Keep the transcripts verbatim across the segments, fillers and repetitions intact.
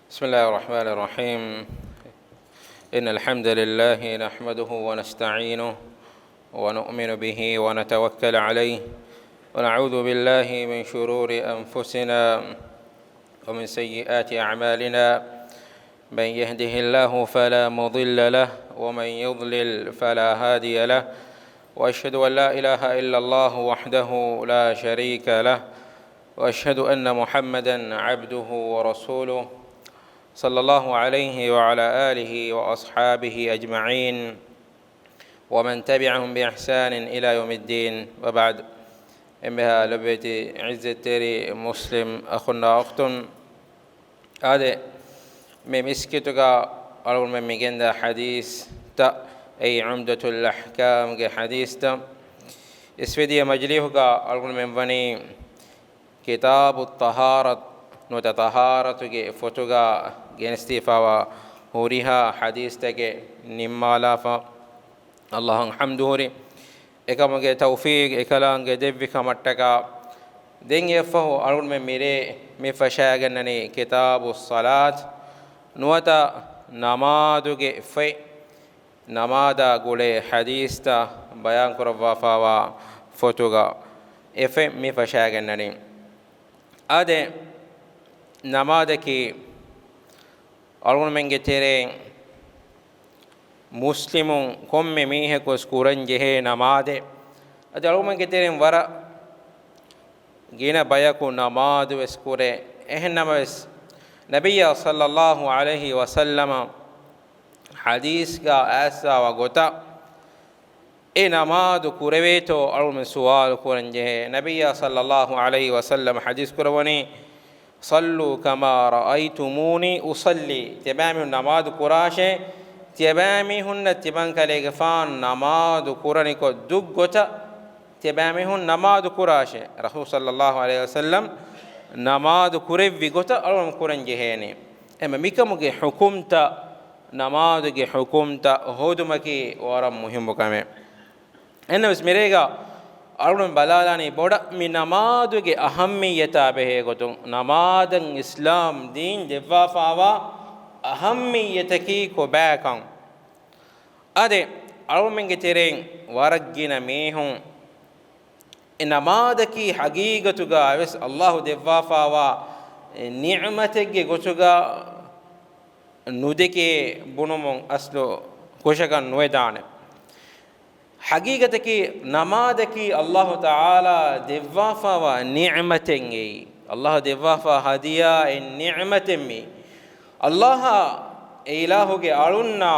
بسم الله الرحمن الرحيم. إن الحمد لله نحمده ونستعينه ونؤمن به ونتوكل عليه، ونعوذ بالله من شرور أنفسنا ومن سيئات أعمالنا. من يهده الله فلا مضل له، ومن يضلل فلا هادي له. وأشهد أن لا إله إلا الله وحده لا شريك له، وأشهد أن محمدا عبده ورسوله، صلى الله عليه وعلى آله وأصحابه أجمعين، ومن تبعهم بإحسان إلى يوم الدين، وبعد. އެންމެހާ ލޮބުވެތި ޢިއްޒަތްތެރި މުސްލިމް އަޚުންނާ އުޚްތުން، އާދެ، މި މިސްކިތުގަ އަޅުގަނޑުމެން މި ގެންދާ ޙަދީޘްތައް އެއީ ޢުމްދަތުލް އަޙްކާމްގެ ޙަދީޘްތައް. އިސްވެދިޔަ މަޖިލީހުގަ އަޅުގަނޑުމެން ވަނީ ކިތާބު ޠަހާރަތް ނުވަތަ ޠަހާރަތުގެ ފޮތުގަ ގެނެސްދީފަވާ ހުރިހާ ޙަދީޘްތަކެއް ނިންމާލާފަ. ﷲ އަށް ޙަމްދު ހުރި، އެކަމުގެ ތައުފީޤް އެކަލާނގެ ދެއްވި ކަމަށްޓަކާ، ދެން އެއަށްފަހު އަޅުގަނޑުމެން މިރޭ މި ފަށާގަންނަނީ ކިތާބުއްޞަލާތް ނުވަތަ ނަމާދުގެ ފޮތް، ނަމާދާ ގުޅޭ ޙަދީޘްތައް ބަޔާންކުރައްވާފަވާ ފޮތުގަ އެ ފޮތް މި ފަށާގަންނަނީ. އާދެ، ނަމާދަކީ އަޅުގަނޑުމެންގެ ތެރެއިން މުސްލިމުން ކޮންމެ މީހަކުވެސް ކުރަން ޖެހޭ ނަމާދެއް. އަދި އަޅުގަނޑުމެންގެ ތެރެއިން ވަރަށް ގިނަ ބަޔަކު ނަމާދުވެސް ކުރޭ. އެހެންނަމަވެސް، ނަބިއްޔާ ޞައްލައްލާހު ޢަލައިހި ވަސައްލަމަ ޙަދީޘްގަ އައިސްފަވާ ގޮތަށް، އެ ނަމާދު ކުރެވޭތޯ އަޅުގަނޑުމެން ސުވާލު ކުރަން ޖެހޭ. ނަބިއްޔާ ޞައްލައްލާހު ޢަލައިހި ވަސައްލަމަ ޙަދީޘް ކުރައްވަނީ، صلوا كما رأيتموني أصلي. ތިޔަބައިމީހުން ނަމާދު ކުރާށޭ، ތިޔަބައިމީހުންނަށް ތިމަންކަލޭގެފާނު ނަމާދު ކުރަނިކޮށް ދުށް ގޮތަށް ތިޔަބައިމީހުން ނަމާދު ކުރާށޭ. ރަސޫލު ޞައްލައްލާހު ޢަލައިހި ވަސައްލަމް ނަމާދު ކުރެއްވި ގޮތަށް އަޅުގަނޑު ކުރަން ޖެހޭނެ. އެމަ މިކަމުގެ ޙުކުމްތައް، ނަމާދުގެ ޙުކުމްތައް ހޯދުމަކީ ވަރަށް މުހިއްމު ކަމެއް. އެންނަވެސް މިރޭގަ އަޅުގަނޑު ބަލާލާނީ ބޮޑަށް މި ނަމާދުގެ އަހައްމިއްޔަތާ ބެހޭ ގޮތުން، ނަމާދަށް އިސްލާމް ދީން ދެއްވާފާވާ އަހައްމިއްޔަތަކީ ކޮބާކަން. އާދެ، އަޅުގަނޑުމެންގެ ތެރެއިން ވަރަށް ގިނަ މީހުން އެ ނަމާދަކީ ޙަޤީޤަތުގަ ވެސް ﷲ ދެއްވާފާވާ ނިޢުމަތެއްގެ ގޮތުގަ ނުދެކޭ ބުނުމުން އަސްލު ކުށަކަށް ނުވެދާނެ. ޙަޤީޤަތަކީ ނަމާދަކީ ﷲ ތަޢާލާ ދެއްވާފާވާ ނިޢުމަތެއް އެއީ. ﷲ ދެއްވާފާ ހަދިޔާ އެއް ނިޢުމަތެއް މީ. ﷲ އާ އެ އިލާހުގެ އަޅުންނާ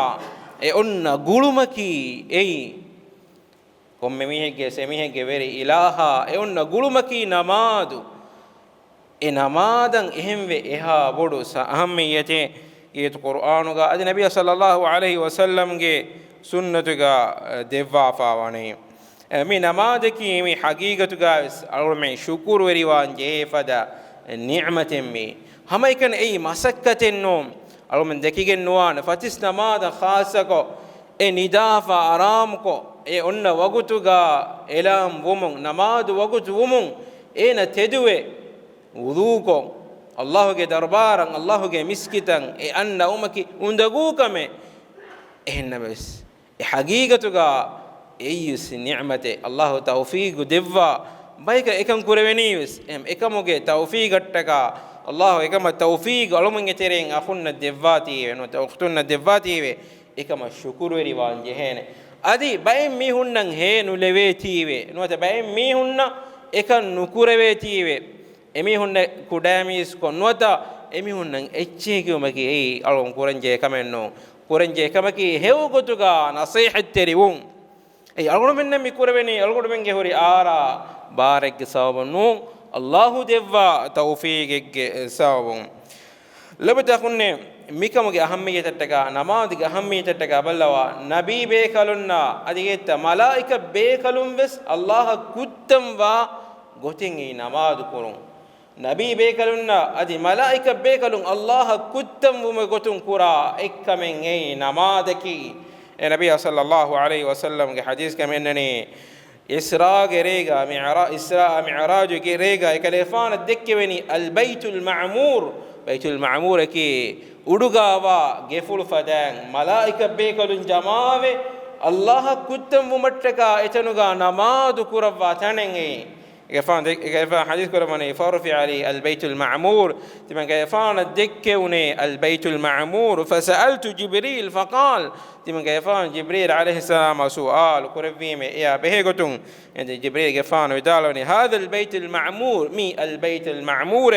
އެ އޮންނަ ގުޅުމަކީ އެއީ. ކޮންމެ މީހެއްގެ ސެމީހެއްގެ ވެރި އިލާހާ އެ އޮންނަ ގުޅުމަކީ ނަމާދު. އެ ނަމާދަށް އެހެންވެ އެހާ ބޮޑު ސަ-، އަހައްމިއްޔަތެއް އިރު ޤުރުއާނުގަ އަދި ނަބިއްޔާ ޞައްލައްލާހު ޢަލައިހި ވަސައްލަމްގެ ސުންނަތުގަ ދެއްވާފާވަނީ. އެ، މި ނަމާދަކީ މި ޙަޤީޤަތުގަ ވެސް އަޅުގަނޑުމެން ޝުކުރުވެރިވާން ޖެހޭ ފަދަ ނިޢުމަތެއް މީ. ހަމައެކަނި އެއީ މަސައްކަތެއް ނޫން. އަޅުގަނޑުމެން ދެކިގެން ނުވާނެ ފަތިސް ނަމާދަށް ޚާއްޞަކޮށް އެ ނިދާފަ އަރާމުކޮށް، އެ އޮންނަ ވަގުތުގަ އެލާމް ވުމުން، ނަމާދު ވަގުތު ވުމުން، އޭނަ ތެދުވެ، ވުޟޫކޮށް، ﷲ ގެ ދަރުބާރަށް، ﷲ ގެ މިސްކިތަށް އެ އަންނަ އުމަކީ އުނދަގޫ ކަމެއް. އެހެންނަމަވެސް، އެ ޙަޤީޤަތުގަ އެއީވެސް ނިޢުމަތެއް. ﷲ ތައުފީގު ދެއްވާ ބަޔަކަށް އެކަން ކުރެވެނީވެސް. އެހެން އެކަމުގެ ތައުފީގަށްޓަކާ، ﷲ އެކަމަށް ތައުފީގު އަޅުމުންގެ ތެރެއިން އަޚުންނަށް ދެއްވާތީވެ، ނުވަތަ އުޚްތުންނަށް ދެއްވާތީވެ، އެކަމަށް ޝުކުރުވެރިވާން ޖެހޭނެ. އަދި ބައެއް މީހުންނަށް ހޭ ނުލެވޭތީވެ، ނުވަތަ ބައެއް މީހުންނަށް އެކަން ނުކުރެވޭތީވެ، އެމީހުންނަށް ކުޑައިމީސްކޮށް ނުވަތަ އެމީހުންނަށް އެއްޗެހިކިވުމަކީ އެއީ އަޅުގަނޑު ކުރަންޖެހޭ ކަމެއް ނޫން. ކުރަންޖެހޭ ކަމަކީ ހެޔޮ ގޮތުގަ ނަޞޭޙަތްތެރިވުން. އެއީ އަޅުގަނޑުމެންނަށް މި ކުރެވެނީ އަޅުގަނޑުމެންގެ ހުރި އާރާ ބާރެއްގެ ސަބަބުން ނޫން، ﷲ ދެއްވާ ތައުފީގެއްގެ ސަބަބުން. ލޮބުވެތި އަޚުންނޭ، މިކަމުގެ އަހައްމިއްޔަތަށްޓަކާ، ނަމާދުގެ އަހައްމިއްޔަތަށްޓަކާ ބައްލަވާ، ނަބީ ބޭކަލުންނާ އަދި އެއްތަ މަލާއިކަ ބޭކަލުން ވެސް ﷲ އަށް ކުއްތަންވާ ގޮތެއް އެއީ ނަމާދު ކުރުން. ނަބީ ބޭކަލުންނާ އަދި މަލާއިކަ ބޭކަލުން ﷲ އަށް ކުއްތަން ވުމުގެ ގޮތުން ކުރާ އެއްކަމެއް އެއީ ނަމާދަކީ. އެ ނަބިއްޔާ ޞައްލައްލާހު ޢަލައިހި ވަސައްލަމްގެ ޙަދީޘްގަ އެންމެންނަނީ، އިސްރާގެ ރޭގަ މިޢުރާ-، އިސްރާ މިޢުރާޖުގެ ރޭގަ އެކަލޭފާނަށް ދެއްކެވެނީ އަލްބައިތުލް މަޢުމޫރު، ބައިތުލް މަޢުމޫރަކީ އުޑުގާވާ ގެފުޅު ފަދައިން މަލާއިކަ ބޭކަލުން ޖަމާވެ، އައްލާހަށް ކުއްތަން ވުމަށްޓަކާ އެތަނުގާ ނަމާދު ކުރައްވާ ތަނެއް އެއީ. ގެފާން ދެ-، ގެފާން ޙަދީޘް ކުރައްވަނީ، فرفع لي البيت المعمور، ތިމަން ގެފާނަށް ދެއްކެވުނޭ البيت المعمور، فسألت جبريل فقال، ތިމަން ގެފާން ޖިބްރީލް ޢަލައިހިއްސަލާމާ ސުވާލު ކުރެއްވީމޭ އެޔާ ބެހޭގޮތުން، އެ ޖިބްރީލް ގެފާނު ވިދާޅުވަނީ، هذا البيت المعمور، މީ البيت المعمور،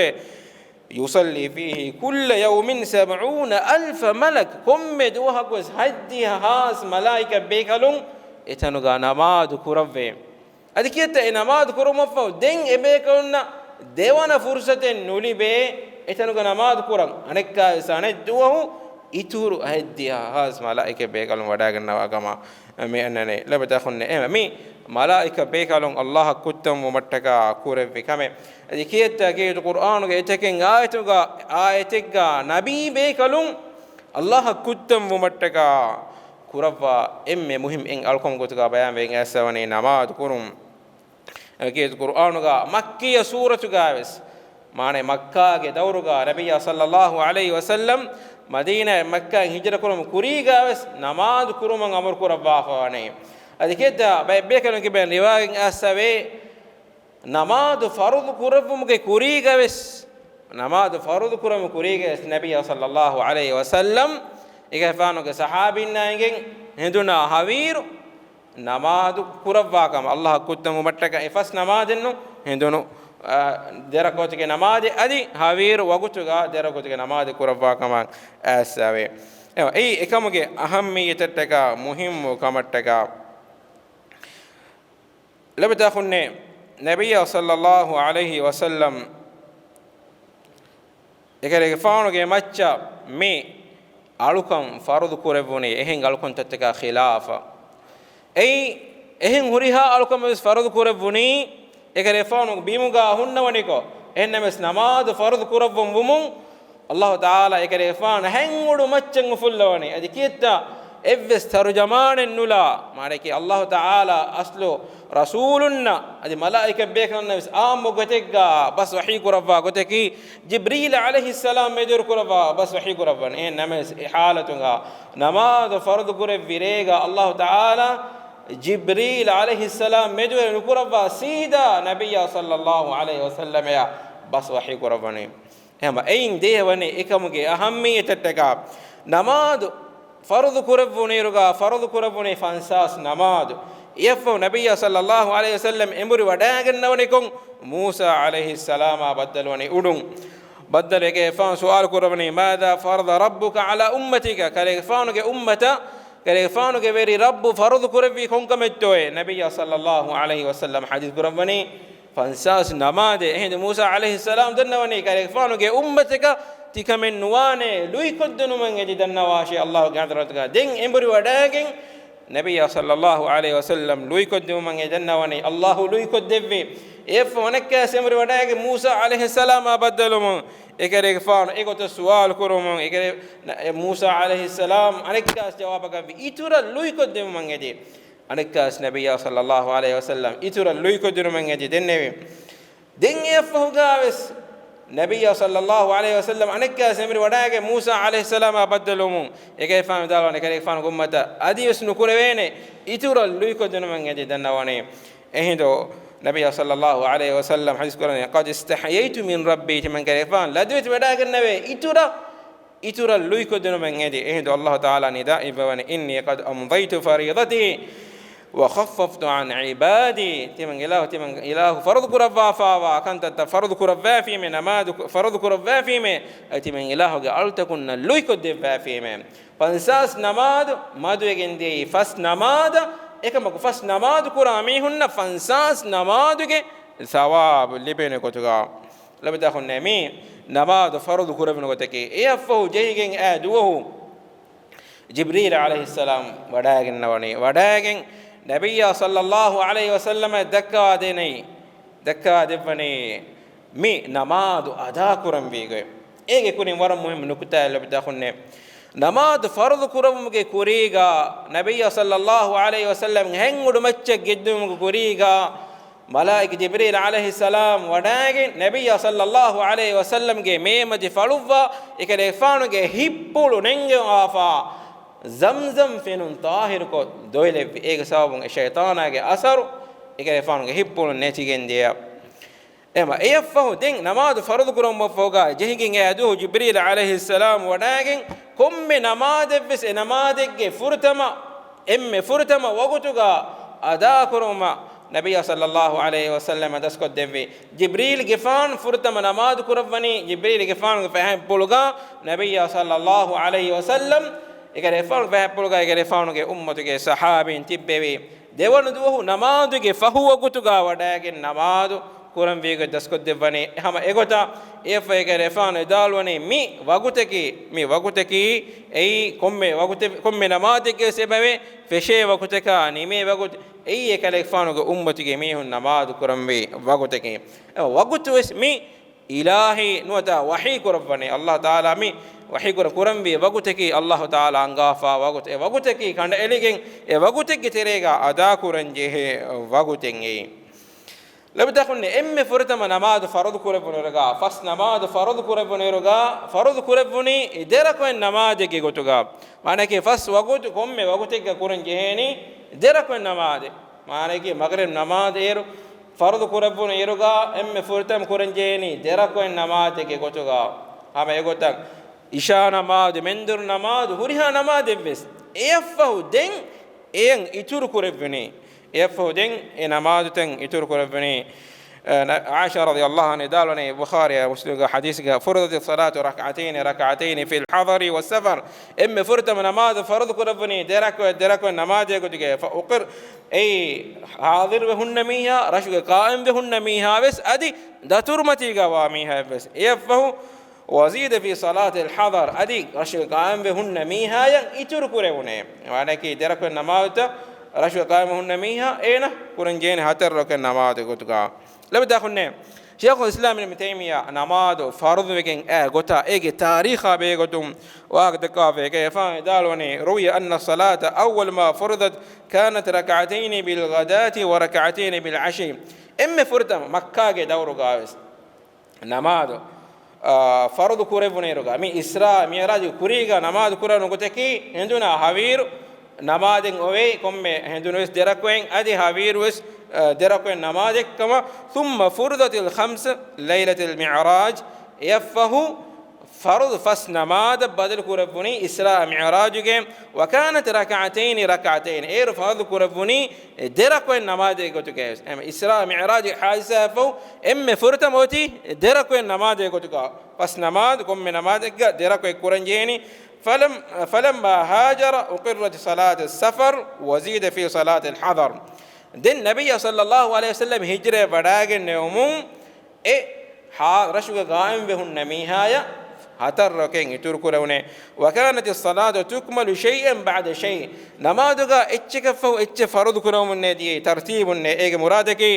يصلي فيه كل يوم سبعون ألف ملك، ކޮންމެ ދުވަހަކުވެސް ހަތްދިހަ ހާސް މަލާއިކަ ބޭކަލުން އެތަނުގަ ނަމާދު ކުރައްވޭ. އަދި ކިއެއްތަ އެ ނަމާދު ކުރުމަށްފަހު ދެން އެ ބޭކަލުންނަށް ދެވަނަ ފުރުސަތެއް ނުލިބޭ އެތަނުގަ ނަމާދު ކުރަން؟ އަނެއްކާވެސް އަނެއް ދުވަހު އިތުރު ހަތްދިހަ ހާސް މަލާއިކަ ބޭކަލުން ވަޑައިގަންނަވާ ކަމަށް މި އަންނަނީ. ލަބަތަކުންނެ އެ މި މަލާއިކަ ބޭކަލުން އައްލާހަށް ކުއްތަން ވުމަށްޓަކާ ކުރެއްވި ކަމެއް. އަދި ކިއެއްތަ ކީރިތި ޤުރްއާނުގެ އެތަކެއް އާޔަތުގަ، އާޔަތެއްގަ ނަބީ ބޭކަލުން އައްލާހަށް ކުއްތަން ވުމަށްޓަކާ ކުރައްވާ އެންމެ މުހިންމު އެއް އަޅުކަމު ގޮތުގަ ބަޔާންވެގެން އައިސްފަވަނީ ނަމާދު ކުރުން. އެކީ ޤުރްއާނުގަ މައްކީ ސޫރަތުގަވެސް، މާނަ މައްކާގެ ދައުރުގަ ނަބިއްޔާ ޞައްލައްލާހު ޢަލައިހި ވަސައްލަމް މަދީނާއިން މައްކާއިން ހިޖްރަ ކުރަމުން ކުރީގަވެސް ނަމާދު ކުރުމަށް އަމުރު ކުރައްވާފަވަނީ. އަދި ކިއެއްތަ ބައެއް ބޭކަލުން ކިބެން ރިވާޔަތް އައިސްފަވޭ، ނަމާދު ފަރުޟު ކުރެއްވުމުގެ ކުރީގަވެސް، ނަމާދު ފަރުޟު ކުރުމުގެ ކުރީގަވެސް ނަބިއްޔާ ޞައްލައްލާހު ޢަލައިހި ވަސައްލަމް އެކަލޭގެފާނުގެ ޞަޙާބީންނާ އެނގެން ހެނދުނާ ހަވީރު ނަމާދު ކުރައްވާ ކަމަށް، އައްލާހަށް ކުއްތަން ވުމަށްޓަކާ އެ ފަސް ނަމާދެއްނު ހެނދުނު، އާ، ދެ ރަކުޢަތުގެ ނަމާދެއް އަދި ހަވީރު ވަގުތުގަ ދެ ރަކުޢަތުގެ ނަމާދެއް ކުރައްވާ ކަމަށް އައިސްފަވޭ. އެ، އެއީ އެކަމުގެ އަހައްމިއްޔަތަށްޓަކާ މުހިންމު ކަމަށްޓަކާ. ލަބަތަކުންނެ ނަބިއްޔާ ޞައްލައްލާހު ޢަލައިހި ވަސައްލަމް އެކަލޭގެފާނުގެ މައްޗަށް މި އަޅުކަން ފަރުޟު ކުރެއްވުނީ އެހެން އަޅުކަންތައްތަކާ ޚިލާފަށް. އެއީ އެހެން ހުރިހާ އަޅުކަމެއް ވެސް ފަރުޟު ކުރެއްވުނީ އެކަލޭގެފާނު ބިމުގަ ހުންނަވަނިކޮށް، އެހެންނަމަވެސް ނަމާދު ފަރުޟު ކުރައްވަން ވުމުން އައްލާހު ތަޢާލާ އެކަލޭގެފާނު ހަތް އުޑު މައްޗަށް އުފުއްލަވަނީ. އަދި ކިއެއްތަ އެއްވެސް ތަރުޖަމާނެއް ނުލާ، މާނައަކީ އައްލާހު ތަޢާލާ އަސްލު ރަސޫލުންނަށް އަދި މަލާއިކަ ބޭކަލުންނަށް ވެސް އާއްމު ގޮތެއްގަ ބަސް ވަޙީ ކުރައްވާ ގޮތަކީ، ޖިބްރީލް ޢަލައިހިއްސަލާމް މެދުވެރި ކުރައްވާ ބަސް ވަޙީ ކުރައްވަން. އެހެން ނަމަވެސް އެ ޙާލަތުގަ ނަމާދު ފަރުޟު ކުރެއްވި ރޭގަ އައްލާހު ތަޢާލާ ޖިބްރީލް ޢަލައިހިއްސަލާމް މެދުވެރި ނުކުރައްވާ ސީދާ ނަބިއްޔާ ޞައްލައްލާހު ޢަލައިހި ވަސައްލަމަޔަށް ބަސް ވަޙީ ކުރައްވަނީ. އެހެން އެއިން ދޭ ވަނީ އެކަމުގެ އަހައްމިއްޔަތަށްޓަކާ ނަމާދު ފަރުޟު ކުރެއްވުނިއިރުގަ ފަރުޟު ކުރެއްވުނީ ފަންސާސް ނަމާދު. އެއަށްފަހު ނަބިއްޔާ ޞައްލައްލާހު ޢަލައިހި ވަސައްލަމް އެނބުރި ވަޑައިގަންނަވަނިކޮށް، މޫސާ ޢަލައިހިއްސަލާމާ ބައްދަލުވަނީ އުޑުން. ބައްދަލު އެކަލޭގެފާނު ސުވާލު ކުރައްވަނީ، ماذا فرض ربك على أمتك؟ ކަލޭގެފާނުގެ އުއްމަތަށް ކަލޭގެފާނުގެ ވެރި ރައްބު ފަރުޟު ކުރެއްވީ ކޮންކަމެއްތޯއޭ؟ ނަބިއްޔާ ޞައްލައްލާހު ޢަލައިހި ވަސައްލަމް ޙަދީޘް ކުރައްވަނީ ފަންސާސް ނަމާދެއް. އެހިނދު މޫސާ ޢަލައިހިއްސަލާމް ދަންނަވަނީ ކަލޭގެފާނުގެ އުއްމަތަކަށް ތިކަމެއް ނުވާނެ، ލުއިކޮށްދިނުމަށް އެދި ދަންނަވާށޭ އައްލާހުގެ ޙަޟްރަތުގަ. ދެން އެނބުރި ވަޑައިގެން ނަބިއްޔާ ޞައްލައްލާހު ޢަލައިހި ވަސައްލަމް ލުއިކޮށްދިނުމަށް އެ ދަންނަވަނީ އައްލާހު ލުއިކޮށްދެއްވި. އެއަށްފަހު އަނެއްކާވެސް އެނބުރި ވަޑައިގެން މޫސާ ޢަލައިހިއްސަލާމާ ބައްދަލުވުމުން އެކަލޭގެފާނު އެގޮތަށް ސުވާލު ކުރުމުން އެކަލޭ، މޫސާ ޢަލައިހިއްސަލާމް އަނެއްކާވެސް ޖަވާބަކަށްވި އިތުރަށް ލުއިކޮށްދިނުމަށް އެދި. އަނެއްކާވެސް ނަބިއްޔާ ޞައްލައްލާހު ޢަލައިހި ވަސައްލަމް އިތުރަށް ލުއިކޮށްދިނުމަށް އެދި ދެންނެވި. ދެން އެއަށްފަހުގާވެސް ނަބިއްޔާ ޞައްލައްލާހު ޢަލައިހި ވަސައްލަމް އަނެއްކާވެސް އެނބުރި ވަޑައިގެން މޫސާ ޢަލައިހިއްސަލާމާ ބައްދަލުވުމުން އެކަލޭގެފާނު ވިދާޅުވަނީ ކަލޭގެފާނުގެ އުއްމަތަށް އަދިވެސް ނުކުރެވޭނެ އިތުރަށް ލުއިކޮށްދިނުމަށް އެދި ދަންނަވަނީ. އެހިނދު ނަބިއްޔާ ޞައްލައްލާހު ޢަލައިހި ވަސައްލަމް ޙަދީޘް ކުރަނީ، قد استحييت من ربي، ތިމަން ކަލޭގެފާނު ލަދުވެތި ވަޑައިގަންނަވޭ އިތުރަށް އިތުރަށް ލުއިކޮށްދިނުމަށް އެދި. އެހިނދު އައްލާހު ތަޢާލާ ނިދާ އިއްވަވަނީ، إني قد أمضيت فريضتي وخففت عن عبادي. ތިމަން އިލާހު، ތިމަން އިލާހު ފަރުޟު ކުރައްވާފާވާ ކަންތައްތައް ފަރުޟު ކުރައްވާފީމޭ، ނަމާދު ފަރުޟު ކުރައްވާފީމޭ، އަދި ތިމަން އިލާހުގެ އަޅުތަކުންނަށް ލުއިކޮށްދެއްވާފީމޭ. ފަންސާސް ނަމާދު މަދުވެގެން ދިޔައީ ފަސް ނަމާދަށް، އެކަމަކު ފަސް ނަމާދު ކުރާ މީހުންނަށް ފަންސާސް ނަމާދުގެ ސަވާބު ލިބޭނެ ގޮތުގަ. ލަބަތަކުންނޭ މި ނަމާދު ފަރުޟު ކުރެވުނު ގޮތަކީ. އެއަށްފަހު ޖެހިގެން އައި ދުވަހު ޖިބްރީލް ޢަލައިހިއްސަލާމް ވަޑައިގަންނަވަނީ. ވަޑައިގެން ނަބިއްޔާ ޞައްލައްލާހު ޢަލައިހި ވަސައްލަމަށް ދައްކާދޭނެ، ދައްކާދެއްވަނީ މި ނަމާދު އަދާކުރަންވީ ގޮތް. އޭގެ ކުރިން ވަރަށް މުހިއްމު ނުކުތާއެއް ލަބަތަކުންނޭ. ނަމާދު ފަރުޟު ކުރެވުމުގެ ކުރީގަ ނަބިއްޔާ ޞައްލައްލާހު ޢަލައިހި ވަސައްލަމް ހަތް އުޑު މައްޗަށް ގެއްލުމުގެ ކުރީގަ މަލާއިކަ ޖިބްރީލް ޢަލައިހިއްސަލާމް ވަޑައިގެން ނަބިއްޔާ ޞައްލައްލާހު ޢަލައިހި ވަސައްލަމްގެ މޭމަތި ފަޅުއްވާ، އެކަލޭގެފާނުގެ ހިތްޕުޅު ނެންގެވާފާ، ޒަމްޒަމް ފެނުން ޠާހިރުކޮށް ދޮވެލެއްވި. އޭގެ ސަބަބުން އެ ޝައިޠާނާގެ އަސަރު އެކަލޭގެފާނުގެ ހިތްޕުޅު ނެތިގެން ދިޔަ. އެމަ އެއަށްފަހު ދެން ނަމާދު ފަރުޟު ކުރަމުންފަހުގާ ޖެހިގެން އެ ދުވަހު ޖިބްރީލް ޢަލައިހިއްސަލާމް ވަޑައިގެން ކޮންމެ ނަމާދެއްވެސް އެ ނަމާދެއްގެ ފުރަތަމަ، އެންމެ ފުރަތަމަ ވަގުތުގާ އަދާކުރުމަށް ނަބިއްޔާ ޞައްލައްލާހު ޢަލައިހި ވަސައްލަމަ ދަސްކޮށްދެއްވި. ޖިބްރީލްގެފާނު ފުރަތަމަ ނަމާދު ކުރައްވަނީ ޖިބްރީލްގެފާނުގެ ފަހަތްޕުޅުގާ ނަބިއްޔާ ޞައްލައްލާހު ޢަލައިހި ވަސައްލަމް، އެކަލޭގެފާނުގެ ފަހަތްޕުޅުގާ އެކަލޭގެފާނުގެ އުއްމަތުގެ ޞަޙާބީން ތިއްބެވި. ދެވަނަ ދުވަހު ނަމާދުގެ ފަހު ވަގުތުގާ ވަޑައިގެން ނަމާދު ކުރަންވީގޮތް ދަސްކޮށްދެއްވަނީ. ހަމަ އެގޮތަށް އެއަށްފަހު އެކަލޭގެފާނު ވިދާޅުވަނީ މި ވަގުތަކީ، މި ވަގުތަކީ އެއީ ކޮންމެ ވަގުތެ-، ކޮންމެ ނަމާދެއްގެވެސް އެބަވޭ، ފެށޭ ވަގުތަކާ ނިމޭ ވަގުތު، އެއީ އެކަލޭގެފާނުގެ އުއްމަތުގެ މީހުން ނަމާދު ކުރަންވީ ވަގުތަކީ. އެ ވަގުތުވެސް މި އިލާހީ ނުވަތަ ވަޙީ ކުރައްވަނީ. އައްލާހު ތަޢާލާ މި ވަޙީ ކުރަ-، ކުރަންވީ ވަގުތަކީ އައްލާހު ތަޢާލާ އަންގާފާ ވަގުތު. އެ ވަގުތަކީ ކަނޑައެޅިގެން އެ ވަގުތެއްގެ ތެރޭގާ އަދާކުރަން ޖެހޭ ވަގުތެއް އެއީ. ލަބިތަކުންނެ އެންމެ ފުރަތަމަ ނަމާދު ފަރުޟު ކުރެއްވުނުއިރުގާ، ފަސް ނަމާދު ފަރުޟު ކުރެއްވުނުއިރުގާ، ފަރުޟު ކުރެއްވުނީ ދެރަކުޢަތް ނަމާދެއްގެ ގޮތުގާ. މާނައަކީ ފަސް ވަގުތު ކޮންމެ ވަގުތެއްގަ ކުރަން ޖެހޭނީ ދެރަކުޢަތް ނަމާދެއް. މާނައަކީ މަޣްރިބް ނަމާދު އޭރު ފަރުޟު ކުރެއްވުނު އިރުގާ އެންމެ ފުރަތަމަ ކުރަން ޖެހޭނީ ދެރަކުޢަތް ނަމާދެއްގެ ގޮތުގާ. ހަމަ އެގޮތަށް އިޝާ ނަމާދު، މެންދުރު ނަމާދު، ހުރިހާ ނަމާދެއްވެސް އެއަށްފަހު ދެން އެޔަށް އިތުރު ކުރެއްވުނީ. އެއަށްފަހު ދެން އެ ނަމާދުތައް އިތުރު ކުރެއްވުނީ. އަ، އާއިޝާ ރަޟިޔައްލާހު ޢަންހާ ވިދާޅުވަނީ ބުޚާރީ މުސްލިމްގެ ޙަދީޘްގަ، فرضت الصلاة ركعتين ركعتين في الحضر والسفر. އެންމެ ފުރަތަމަ ނަމާދު ފަރުޟު ކުރެއްވުނީ ދެރަކުޢަތް ދެރަކުޢަތް ނަމާދެއްގެ ގޮތުގައި. فأقر، އެއީ ޙާޟިރުވެ ހުންނަ މީހާ، ރަށުގަ ޤާއިމްވެ ހުންނަ މީހާވެސް އަދި ދަތުރުމަތީގަ ވާ މީހާވެސް. އެއަށްފަހު وزيد في صلاة الحضر، އަދި ރަށުގެ ޤާއިމްވެ ހުންނަ މީހާޔަށް އިތުރު ކުރެވުނޭ. މާނައަކީ ދެރަކުޢަތް ނަމާދުތައް ރަށުގެ ޤާއިމްވެ ހުންނަ މީހާ އޭނަ ކުރަން ޖެހޭނެ ހަތަރު ރަކުޢަތް ނަމާދު ގޮތުގަ. ލަބިތަކުންނެ ޝައިޚުލް އިސްލާމް އިބްނު ތައިމިއްޔާ ނަމާދު ފަރުޟުވެގެން އައި ގޮތާ އޭގެ ތާރީޚާ ބެހޭގޮތުން ވާހަކަ ދައްކާފައި ކައިފާ ވިދާޅުވަނީ، روي أن الصلاة أول ما فرضت كانت ركعتين بالغداة وركعتين بالعشي. އެންމެ ފުރަތަމަ މައްކާގެ ދައުރުގާވެސް ނަމާދު، އާ، ފަރުޟު ކުރެއްވުނުއިރުގަ، މި އިސްރާ މިޢުރާޖު ކުރީގަ ނަމާދު ކުރެވުނު ގޮތަކީ ހެނދުނާ ހަވީރު ނަމާދެއް އޮވޭ، ކޮންމެ ހެނދުނުވެސް ދެރަކުޢަތް އަދި ހަވީރުވެސް، އާ، ދެރަކުޢަތް ނަމާދެއްކަމަށް. ثم فرضت الخمس ليلة المعراج، އެއަށްފަހު ފަރުޟު ފަސް ނަމާދަށް ބަދަލު ކުރެއްވުނީ އިސްރާ މިޢުރާޖުގެ. وكانت ركعتين ركعتين، އޭރު ފަރުޟު ކުރެއްވުނީ ދެ ރަކުޢަތް ނަމާދެއް ގޮތުގައި. އެމަ އިސްރާ މިޢުރާޖުގެ ޙާދިސާއަށްފަހު އެންމެ ފުރަތަމަ އޮތީ ދެ ރަކުޢަތް ނަމާދެއް ގޮތުގަ. ފަސް ނަމާދު ކޮންމެ ނަމާދެއްގަ ދެ ރަކުޢަތް ކުރަން ޖެހޭނީ. فلم، فلما هاجر أقرت صلاة السفر وزيد في صلاة الحضر. ދެން ނަބިއްޔާ ޞައްލައްލާހު ޢަލައިހި ވަސައްލަމް ހިޖްރަޔަށް ވަޑައިގެންނެވުމުން އެ ހާ-، ރަށުގެ ގާއިމްވެ ހުންނަ މީހާޔަށް ހަތަރު ރަކުޢަތް އިތުރު ކުރެވުނޭ. وكانت الصلاة تكمل شيئا بعد شيء، ނަމާދުގަ އެއްޗަކަށްފަހު އެއްޗެއް ފަރުޟު ކުރެވުމުންނޭ ދިޔައީ، ތަރްތީބުންނޭ. އޭގެ މުރާދަކީ،